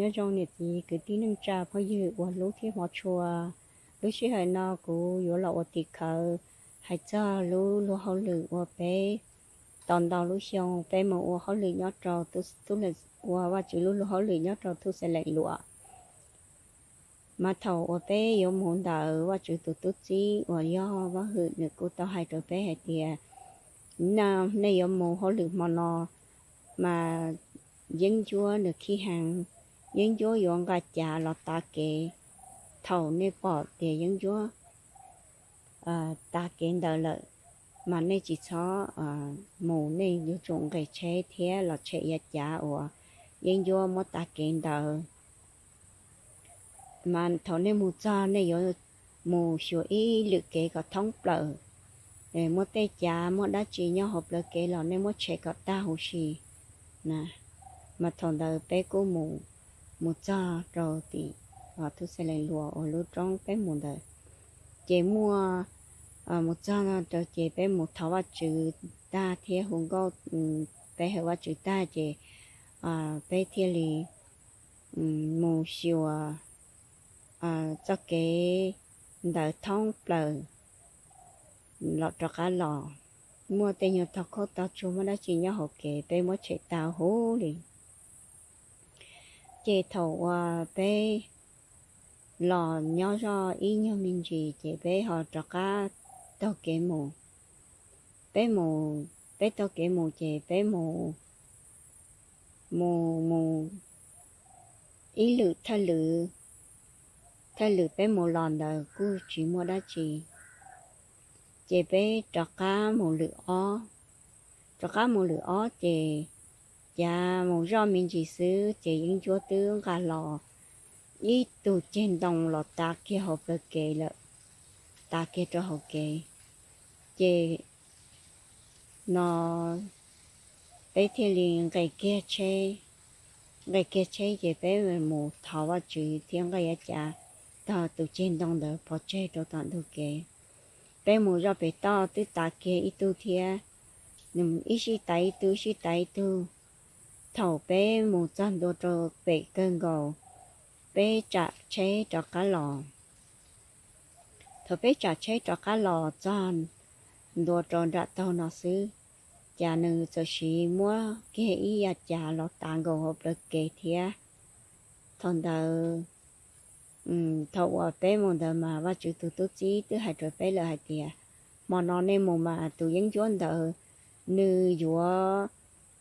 Nyob zoo niam txiv kwv tij neej tsa phooj ywg uas hlub thiab hmov tshua, lub sij hawm no kuv yuav los ua tim khawv hais txog lub luag hauj lwm uas peb tau ntau lub xyoo peb mus ua hauj lwm nyob rau tub, tub, ua Vajtswv lub luag hauj lwm nyob rau Thub Xeev Lees Luam. Mas thaum uas peb yuav mus ntawm Vajtswv tus tub txib uas yog Vaj Hwm, nws kuj tau hais rau peb hais tias, nej yuav mus hauj lwm hmo no mas yeeb ncuab nws khib heev, yeeb ncuab yuav nqa cav los tav kev. Thaum nej pom tias yeeb ncuab tav kev ntawd lawm, mas nej tsis txhob mus, nej yuav tsum nqes tsheb thiab los tshem yav cav uas yeeb ncuab muab tav kev ntawd. Mas thaum nej mus txog nej yuav mus xyuas ib lwm kev kom thoob plaws, muaj tej cav muaj dab tsi nyob hauv plawv kev los nej muab tshem kom tag huv si na. Mas thaum ntawd peb kuj mus, mus txog rau tim Thub Xeev Lees Luam uas lub roob peb mus ntawd, ces muaj, mus txog rau ces peb mus thov Vajtswv tag thiab hu nkauj, peb hawm Vajtswv tag ces peb thiaj li mus xyuas txoj kev ntawd thoob plaws los rov qab los. Muaj tej nyuag tog khaub tog tsuag muaj dab tsi nyob hauv kev peb muab tshem tag huv li. Ces thaum uas peb los nyob zoj ib nyuag me ntsis ces peb ho rov qab taug kev mus. Peb mus, peb taug kev mus ces peb mus, mus, mus ib lwm thawj lwm, thawj lwm peb mus los ntawd kuj tsis muaj dab tsi. Ces peb rov qab mus lwm ob, rov qab mus lwm ob ces cav mus zoj me ntsis xwb ces yeeb ncuab twb nqa los ib tug ceg ntoo los tav kiag hauv plawv kev lawm, tav kiag rau hauv kev. Ces no peb thiaj li nqes kiag tsheb, nqes kiag tsheb ces peb mus thov Vajtswv thiab nqa yav cav tog tus ceg ntoo ntawd pov tseg rau tom ntug kev. Peb mus zoj pem toj twb tav kiag ib tug thiab, ib sij tav ib tug, ib sij tav ib tug. Thaum peb mus txog ntua rau pem kawg nkaus, peb tsam tsheb rov qab los. Thaum peb tsam tsheb rov qab los txog ntua rau nram taug no xwb, cas nws txawm siv muab kiag ib yav cav los tav nkaus hauv plawv kev thiab. Thaum ntawd, thaum uas peb mus ntawd mas Vajtswv tus tub txib twb hais rau peb lawm hais tias, hmo no nej mus mas tus yeeb ncuab ntawd nws yuav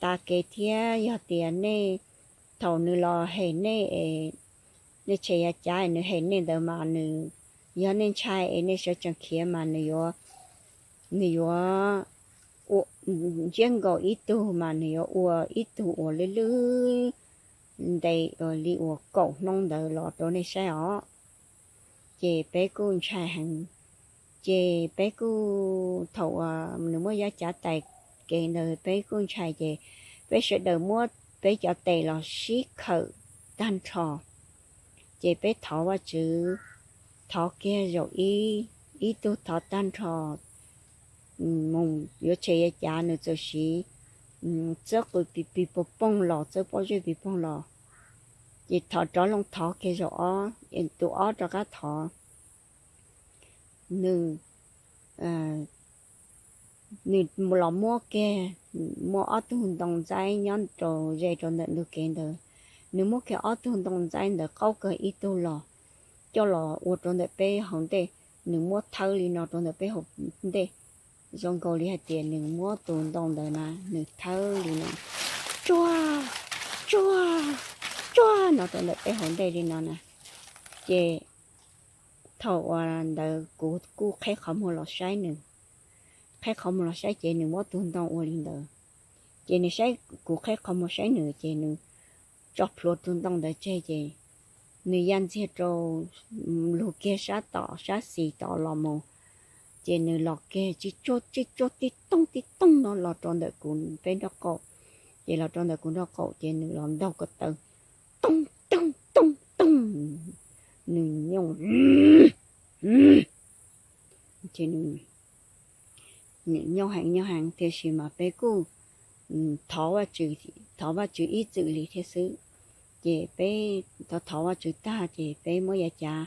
tav kev thiab yog tias nej, thaum nws los hem nej es nej tshem yav cav nws hem nej ntawd mas nws, yog nej ntshai es nej sawv tsees khiav mas nws yuav, nws yuav ntsiab nkaus ib tug mas nws yuav ua ib tug uas lwj lwj ntev li uas kaum hnub ntawd los rau nej saib os. Ces peb kuj ntshai heev. Ces peb kuj, thaum uas nws muab yav cav tav kev ntawd peb kuj ntshai ces peb sawv daws muab peb cov tes los sib khawm tag nrho. Ces peb thov Vajtswv, thov kiag zaum ib, ib tug thov tag nrho mus yuav tshem yav cav nws txawm siv txawb qws pis pis poog poog los, txawb pob zeb pis poog los. Ces thov rov loo thov kiag zaum ob, tus ob rov qab thov, nws, nws los muab kiag, muaj ob tug ntoo ntxaib nyob rau ze rau ntawm ntug kev ntawd. Nws muab kiag ob tug ntoo ntxaib ntawd qaub kawg ib tug los coj los ua rau ntawm peb hauv ntej. Nws muab thawb li no rau ntawm peb hauv ntej, zoo nkaus li hais tias nws muab tus ntoo ntawd na nws thawb li no, tsuag, tsuag, tsuag no rau ntawm peb hauv ntej li no na. Ces thaum uas ntawd kuv kuj qheb qhov muag los saib nws, qheb qhov muag los saib ces nws muab tus ntoo ua li ntawd. Ces nws saib, kuv qheb qhov muag saib nws ces nws tso plhuav tus ntoo ntawd tseg ces nws ya ntxiag rau, lug kiag sab tom sab xis tod los mus. Ces nws los kiag tsis tsuag tsis tsuag tib tooj tib tooj no los rau ntawm kuv peb nraub qaum. Ces los rau ntawm kuv nraub qaum ces nws los ntaug ko taw tooj tooj tooj tooj, nws nyooj, ces nws nyooj heev nyooj heev tiam sis mas peb kuj thov Vajtswv, thov Vajtswv ib txwm li thiab xwb. Ces peb thov thov Vajtswv tag ces peb muab yav cav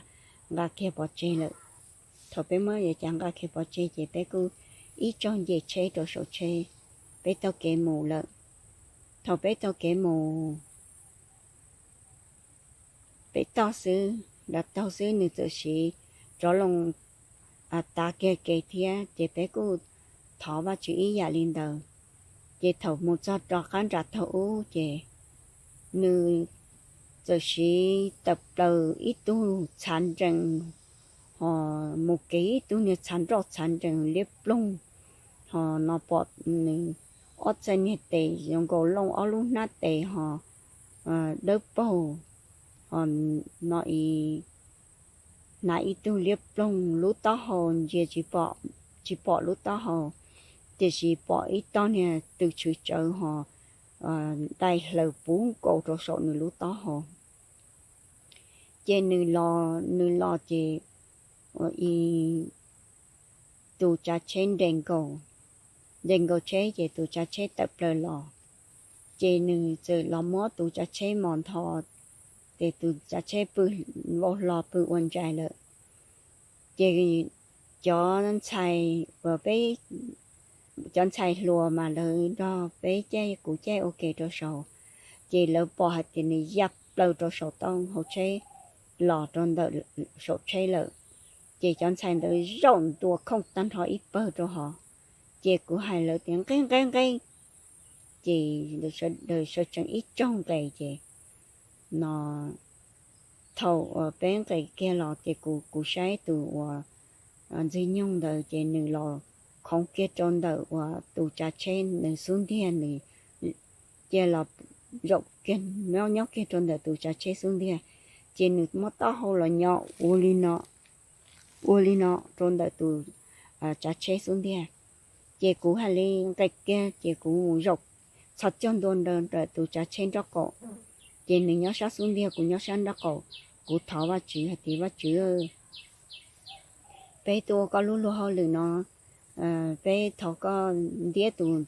nqa kiag pov tseg lawm. Thaum peb muab yav cav nqa kiag pov tseg ces peb kuj ib tsaug nce tsheb rau saum tsheb, peb taug kev mus lawm. Thaum peb taug kev mus peb toj xwb, nram taug xwb nws txawm siv rov loo tav kiag kev thiab, ces peb kuj thov Vajtswv ib yam li ntawd. Ces thaum mus txog rov qab nram taug ub ces nws txawm siv tawm plaws ib tug txhav nrees, ho mus kev ib tug niag txhav nroj txhav nrees liab ploog, ho no pom nws ob txhais niag tes zoo nkaus looj ob lub hnab tes ho dawb paug, ho no hnav ib tug liab ploog lub taub hau ntsia tsis pom lub taub hau, tiam sis pom ib tog niag tw tshwv tsawv ho dai hlaws puv nkaus rau saum nws lub taub hau. Ces nws los, nws los ces ua tus tsav tsheb nres nkaus, nres nkaus tsheb ces tus tsav tsheb tawm plaws los, ces nws txawm los muab tus tsav tsheb mos ntho, ces tus tsav tsheb pw vau hlo pw ua ntsais lawm. Ces cov ntxhais, peb cov ntxhais hluas mas lawv nrog peb caij kuv caij ua ke rau saud, ces lawv pom hais tias nws ya plaws rau saum taub hau tsheb los rau ntawm saum tsheb lawm. Ces cov ntxhais ntawd zaum ntua khooj tag nrho ib pawg rau hov. Ces kuv hais lawv tias nqeb nqeb nqeb, ces sawv tsees ib tsaug nqes ces no thaum uas peb nqes kiag los ces kuv, kuv saib tus uas ntxwg nyoog ntawd ces nws los khoov kiag rau ntawm uas tus tsav tsheb nws xub ntiag, nws cia los zaum kiag, nyob kiag rau ntawm tus tsav tsheb xub ntiag, ces nws muab taub hau los nyo ua li no, ua li no rau ntawm tus tsav tsheb xub ntiag. Ces kuv hais li nqes kiag ces kuv mus zaum txhos caug ntua ntawm tus tsav tsheb nraub qaum, ces nws nyob sab xub ntiag kuv nyob sab nraub qaum. Kuv thov Vajtswv hais tias Vajtswv, peb tuaj ua koj lub luag hauj lwm no, peb thov koj ntiab tus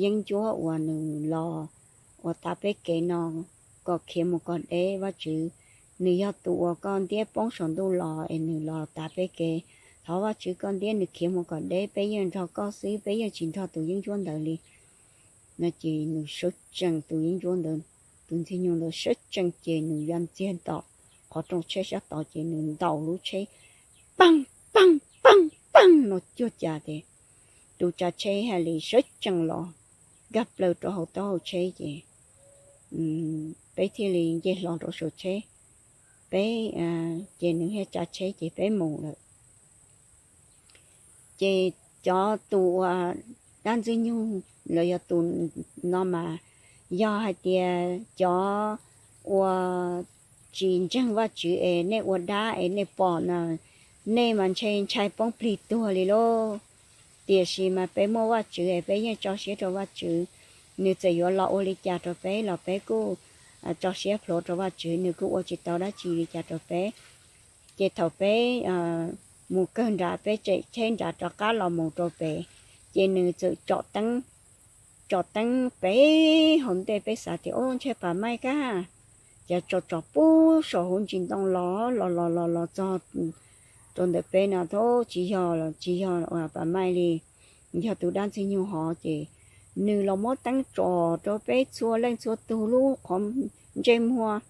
yeeb ncuab uas nws los uas tav peb kev no kom khiav mus kom deb Vajtswv. Nws yog tus uas koj ntiab poob saum ntuj los es nws los tav peb kev. Thov Vajtswv koj ntiab nws khiav mus kom deb, peb yeej nrog koj xwb, peb yeej tsis nrog tus yeeb ncuab ntawd li. No ces nws sawv tsees, tus yeeb ncuab ntawd, tus ntxwg nyoog ntawd sawv tsees ces nws ya ntxiag tom qhov rooj tsheb sab tod ces nws ntaus lub tsheb paaj paaj paaj paaj no cuag cas ces tus tsav tsheb hais li sawv tsees los nkag plaws rau hauv taub hau tsheb ces peb thiaj li nce hlo rau saum tsheb. Peb, ces nws thiaj tsav tsheb ces peb mus lawm. Ces cov tus uas dab ntxwg nyoog los yog tus no mas yog hais tias cov uas tsis ntseeg Vajtswv es nej ua dab es nej pom na, nej mas ntshe ntshai poob plig tuag li lauj. Tiam sis mas peb muaj Vajtswv es peb yeej tso siab rau Vajtswv. Nws txawm yuav los ua li cas rau peb los peb kuj tso siab plhuav rau Vajtswv, nws kuj ua tsis tau dab tsi li cas rau peb. Ces thaum peb mus kawg nrad, peb tseem cheb nrad rov qab los mus rau pem, ces nws txawm tsom teeb, tsom teeb pem hauv ntej, peb xav tias o ntshe pas maij kab, ces tsom tsom pub saum hauv ntsis ntoo los los los los los txog rau ntawm peb no, tsis yog, tsis yog pas maij li, yog tus dab ntxwg nyoog hov. Ces nws los muab teeb tsom rau peb txhua leej txhua tug lub qhov ntsej muag.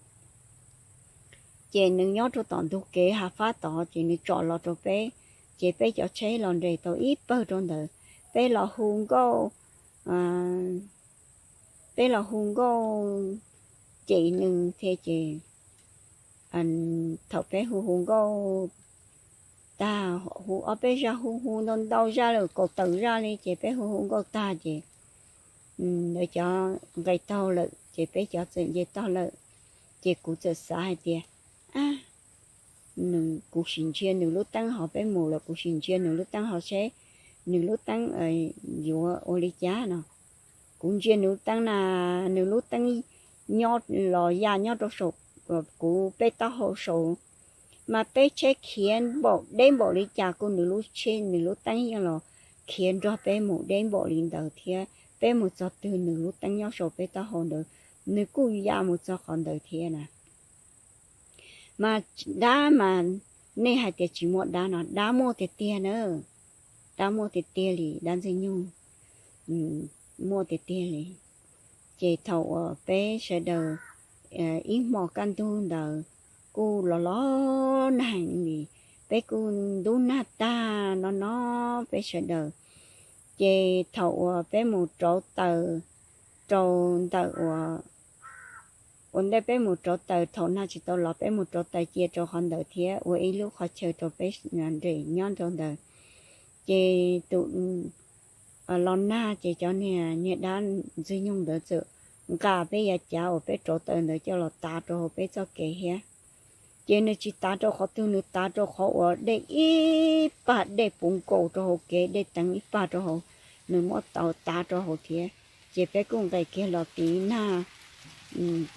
Ces nws nyob rau tom ntug kev hav fab tod, ces nws tsom los rau peb, ces peb cov tsheb los nres tau ib pawg rau ntawd, peb los hu nkauj, peb los hu nkauj cem nws thiab ces thaum peb hu hu nkauj tag, hu ob peb zaj, hu hu ntau ntau zaj lawm, kaum tawm zaj li, ces peb hu hu nkauj tag ces lawv cov nqes taug lawm ces peb cov txawm nce tog lawm. Ces kuv txawm xav hais tias, a, kuv sim ntsia nws lub teeb hov, peb mus lawm kuv sim ntsia nws lub teeb hov seb nws lub teeb yuav ua li cas no. Kuv ntsia nws lub teeb na, nws lub teeb nyob los ya nyob rau saum kuv peb taub hau saud, mas peb tsheb khiav npaum deb npaum li cas kuj nws lub tsheb, nws lub teeb yeej los khiav nrog peb mus deb npaum li ntawd thiab. Peb mus txog twg nws lub teeb nyob saum peb taub hau ntawd nws kuj ya mus txog qhov ntawd thiab na. Mas dab mas nej hais tias tsis muaj dab no, dab muaj tiag tiag na, dab muaj tiag tiag li, dab ntxwg nyoog muaj tiag tiag li. Ces thaum uas peb sawv daws ib hmo kaj ntug ntawd kuj los los nag heev li, peb kuj ntub nag tag no no peb sawv daws. Ces thaum uas peb mus rauv taws rau ntawm uas, ua ntej peb mus rauv taws, thaum nag tsis tau los peb mus rauv taws cia rau qhov ntawd thiab ua ib lub qhov chaw rau peb nres nyob rau ntawd. Ces tus los nag ces cov niag niag dab ntxwg nyoog ntawd txawm nqa peb yav cav uas peb rauv taws ntawd coj los tav rau hauv peb txoj kev thiab. Ces nws tsis tav rau qhov twg, nws tav rau qhov uas dej ib pag dej puv nkaus rau hauv kev, dej teev ib pag rau hauv, nws muab tau tav rau hauv thiab. Ces peb kuj nqes kiag los tiv nag,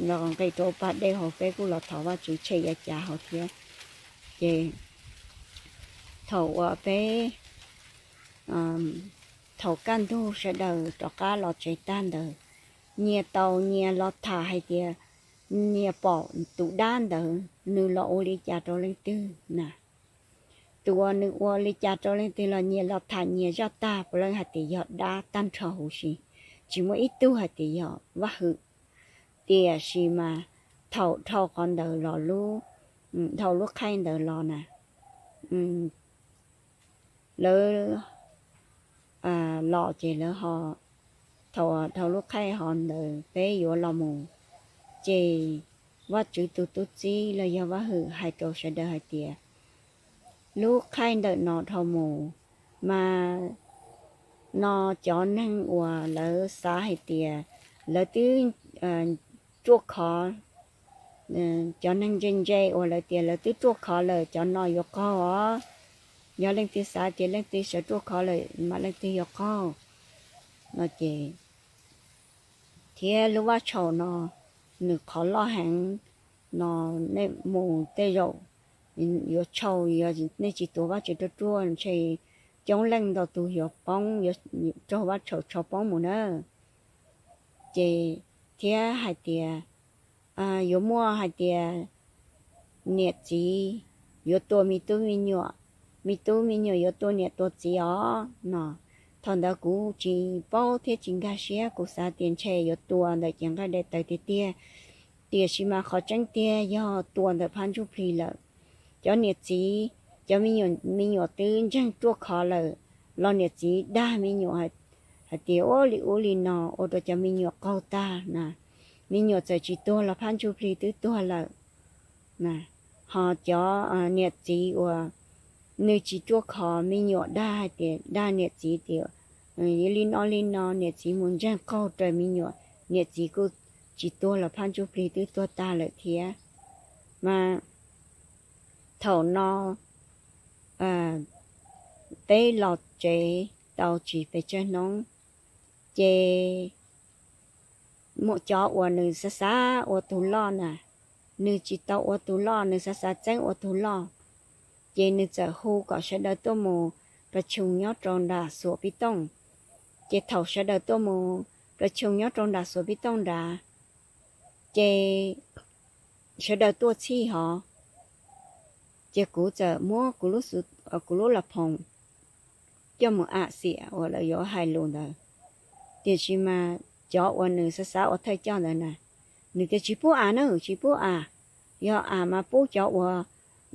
los nqes rau pag dej hauv, peb kuj los thov Vajtswv tshem yav cav hauv thiab. Ces thaum uas peb, thaum kaj ntug sawv daws rov qab los tsev tag ntawd, nyias tau nyias los tham hais tias nyias pom tus dab ntawd nws los ua li cas rau leej twg na. Tus uas nws ua li cas rau leej twg los nyias los tham nyias zaj tag, puav leej hais tias yog dab tag nrho huv si, tsis muaj ib tug hais tias yog Vaj Hwm. Tiam sis mas thaum dhau qhov ntawd los lub, dhau lub khaij ntawd los na, lawv los ces lawv ho, thaum dhau lub khaij ho ntawd peb yuav los mus, ces Vajtswv tus tub txib los yog Vaj Hwm hais rau sawv daws hais tias lub khaij ntawm no dhau mus, mas no cov neeg uas lawv xav hais tias lawv twb ruaj khov, cov neeg ntse ntse uas lawv tias lawv twb ruaj khov lawm, cov no yuav qaug os. Yog leej twg xav tias leej twg sawv ruaj khov lawm mas leej twg yuav qaug no ces, thiab lub vaj tshaum no nws qhov loj heev no, nej mus tej zaum yuav tshau, yog nej tsis tuav Vajtswv ruaj ruaj ntshe coob leej ntau tus yuav poob, raug vaj tshaum tshau poob mus na. Ces thiab hais tias yuav muaj hais tias niam txiv yuav tua me tub me nyuam, me tub me nyuam yuav tua niam tua txiv os no. Thaum ntawd kuv tsis paub thiab tsis nkag siab, kuv xav tias ntshe yuav tua ntawm cev nqaij daim tawv tiag tiag, tiam sis mas qhov tseeb tiag yog tua ntawm phab ntsuj plig lawm. Cov niam txiv, cov me nyuam twb ntseeg ruaj khov lawm los niam txiv dag me nyuam hais tias ua li ub li no ua rau cov me nyuam qaug tag na. Me nyuam txawm tsis tuag los phab ntsuj plig twb tuag lawm. Ho cov niam txiv uas nws tsis ruaj khov, me nyuam dag hais tias, dag niam txiv tias li no li no, niam txiv mus ntseeg qaug raws me nyuam, niam txiv kuj tsis tuag los phab ntsuj plig twb tuag tag lawm thiab. Mas thaum no peb los tsev tau tsis pes tsawg hnub, ces cov uas nws xav xav ua tus loj na, nws tsis tau ua tus loj, nws xav xav txeeb ua tus loj, ces nws txawm hu kom sawv daws tuaj mus pas tshoo nyob rau nram xuam pib tooj. Ces thaum sawv daws tuaj mus pas tshoo nyob rau nram xuam pib tooj nrad, ces sawv daws tuaj txhij hov, ces kuv txawm muab kuv lub, kuv lub las phoom coj mus am xiam uas lawv yuav hais lus ntawd. Tiam sis mas cov uas nws xav xav ua thawj coj ntawd na, nws tias tsis pub am na, tsis pub am, yog am mas pub cov uas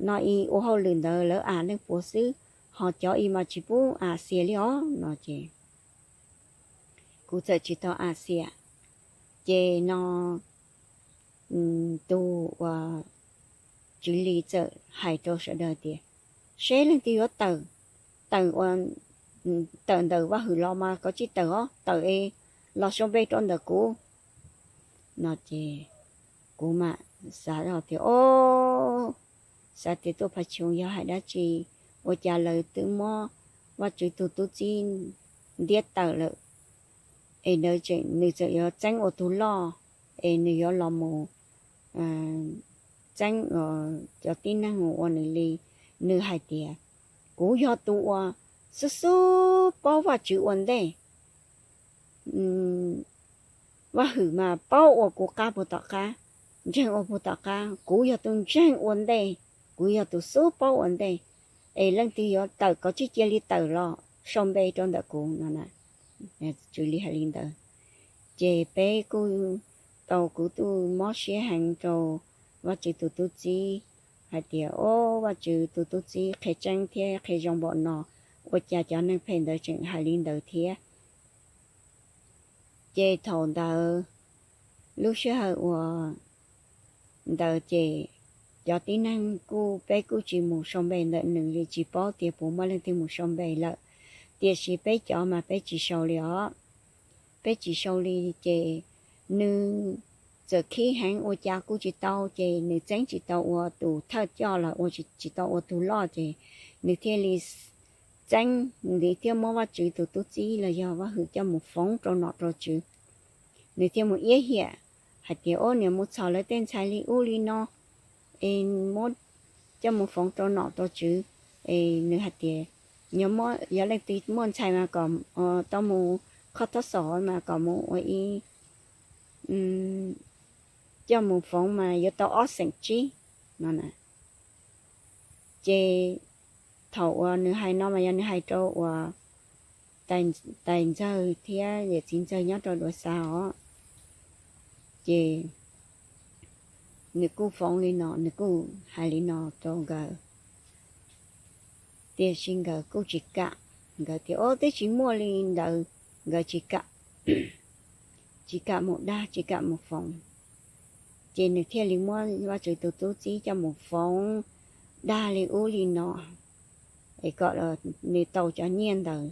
no ib ua hauj lwm ntawd lawv am leej puav xwb, ho cov ib mas tsis pub am xiam li os no ces kuv txawm tsis tau am xiam. Ces no tus uas tswv li txawm hais rau sawv daws tias seb leej twg yuav tawm, tawm ua, tawm ntawm Vaj Hwm los mas koj tsis tawm os, tawm es los sau npe rau ntawm kuv no ces kuv mam xav tias o, xav tias tuaj pas tshoo yog hais dab tsi, ua cas lawv twb muab Vajtswv tus tub txib ntiab tawm lawm, es nws tseem, nws txawm yuav txeeb ua tus loj, es nws yuav los mus txeeb cov tib neeg ua nws li. Nws hais tias kuv yog tus uas xub xub paub Vajtswv ua ntej, Vaj Hwm mas paub ua kuv qab puag tom qab, ntseeg ua puag tom qab, kuv yog tus ntseeg ua ntej, kuv yog tus xub paub ua ntej, es leej twg yuav tawm kov tsij cia li tawm los sau npe rau ntawm kuv no. Tswv Lis hais li ntawd, ces peb kuj tau kuv tuj mob siab heev rau Vaj Tswv tus tub txib hais tias, o, Vaj Tswv tus tub txib qhia tseeb thiab qhia zoo npaum no, ua cas cov neeg phem ntawd tseem hais li ntawd thiab. Ces thaum ntawd, lub sij hawm uas ntawd ces cov tib neeg kuj, peb kuj tsis mus sau npe ntawm nws li, tsis paub tias puas muaj leej twg mus sau npe lawm, tiam sis peb cov mas peb tsis sau li os. Peb tsis sau li, ces nws txawm khib heev ua cas kuj tsis tau, ces nws txeeb tsis tau ua tus thawj coj los ua tsis tau ua tus loj, ces nws thiaj li txeeb, nws thiaj muab Vaj Tswv tus tub txib los yog Vaj Hwm coj mus foov rau nom rau tswv. Nws thiaj mus iab hiam hais tias, o, niag mus txhom lawv tej ntxhais li ub li no, es muab coj mus foov rau nom rau tswv. Es nws hais tias, yog leej twg muaj ntxhais mas kom tau mus kho thab xom mas kom mus ua ib, coj mus foov mas yuav tau ob xeem tsib no. Ces thaum uas nws hais no mas yog nws hais rau uas tais ntxawg thiab yawm txiv ntxawg nyob rau Duav Xav os. Ces nws kuj foov li no, nws kuj hais li no rau nkawd, tiam sis nkawd kuj tsis kam. Nkawd tias, o, twb tsis muaj li ntawd, nkawd tsis kam, tsis kam mus dag, tsis kam mus foov. Ces nws thiaj li muab Vaj Tswv tus tub txib coj mus foov dag li ub li no, es kom nws tau cov nyiaj ntawd.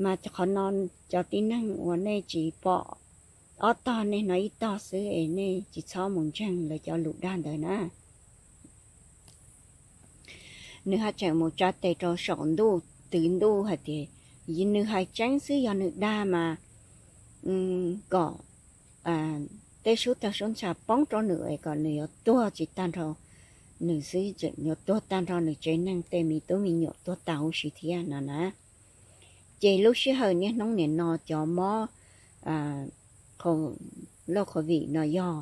Mas qhov no cov tib neeg uas nej tsis pom ob tog, nej hnov ib tog xwb es nej tsis txhob mus ntseeg lawv cov lus dag ntawd na. Nws haj tseem mus tsa tes rau saum ntuj twv ntuj hais tias, nws hais tseeb xwb, yog nws dag mas kom tej sub tawg sub ntsha poob rau nws es kom nws yuav tuag tsis tag nrho nws xwb, yuav tuag tag nrho nws tsev neeg tej me tub me nyuam tuag tag huv si thiab no na. Ces lub sij hawm niaj hnub nim no cov mob loj COVID no yog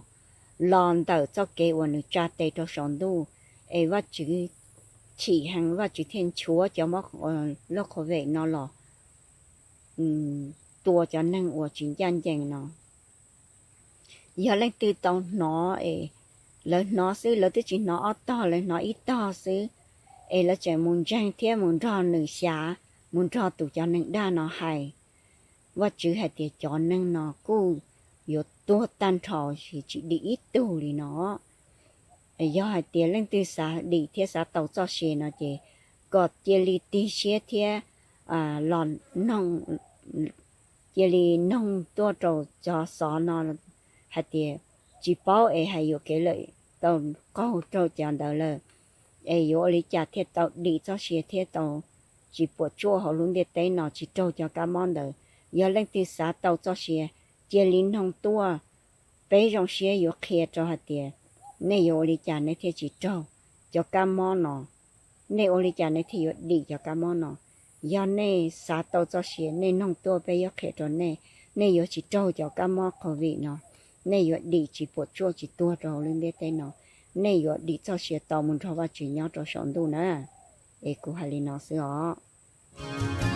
los ntawm txoj kev uas nws tsa tes rau saum ntuj, es Vaj Tswv chim heev, Vaj Tswv thiaj nchuav cov mob loj COVID no los tua cov neeg uas tsis ncaj ncees no. Yog leej twg tau hnov es lawv hnov xwb, lawv twb tsis hnov ob tog, lawv hnov ib tog xwb, es lawv tseem mus ntseeg thiab mus nrog nws xyav, mus nrog tus cov neeg dag no hais, Vaj Tswv hais tias cov neeg no kuj yuav tuag tag nrho, tsis dim ib tug li no. Yog hais tias leej twg xav dim thiab xav tau txoj sia no ces kom cia li tig siab thiab los noog, cia li noog tuaj rau cov xov no hais tias tsis paub es hais yuam kev lawm, tau qaug rau cov ntawd lawm, es yuav ua li cas thiaj tau dim txoj sia thiab tau tsis puam tsuaj hauv lub ntiaj teb no, tsis raug cov kab mob ntawd. Yog leej twg xav tau txoj sia, cia li noog tuaj, peb zoo siab yuav qhia rau hais tias nej yuav ua li cas nej thiaj tsis raug cov kab mob no, nej ua li cas nej thiaj yuav dim cov kab mob no. Yog nej xav tau txoj sia, nej noog tuaj peb yuav qhia rau nej, nej yuav tsis raug cov kab mob COVID no, nej yuav dim tsis puam tsuaj tsis tuag rau hauv lub ntiaj teb no, nej yuav dim txoj sia tau mus nrog Vaj Tswv nyob rau saum ntuj na. Es kuv hais li no xwb os.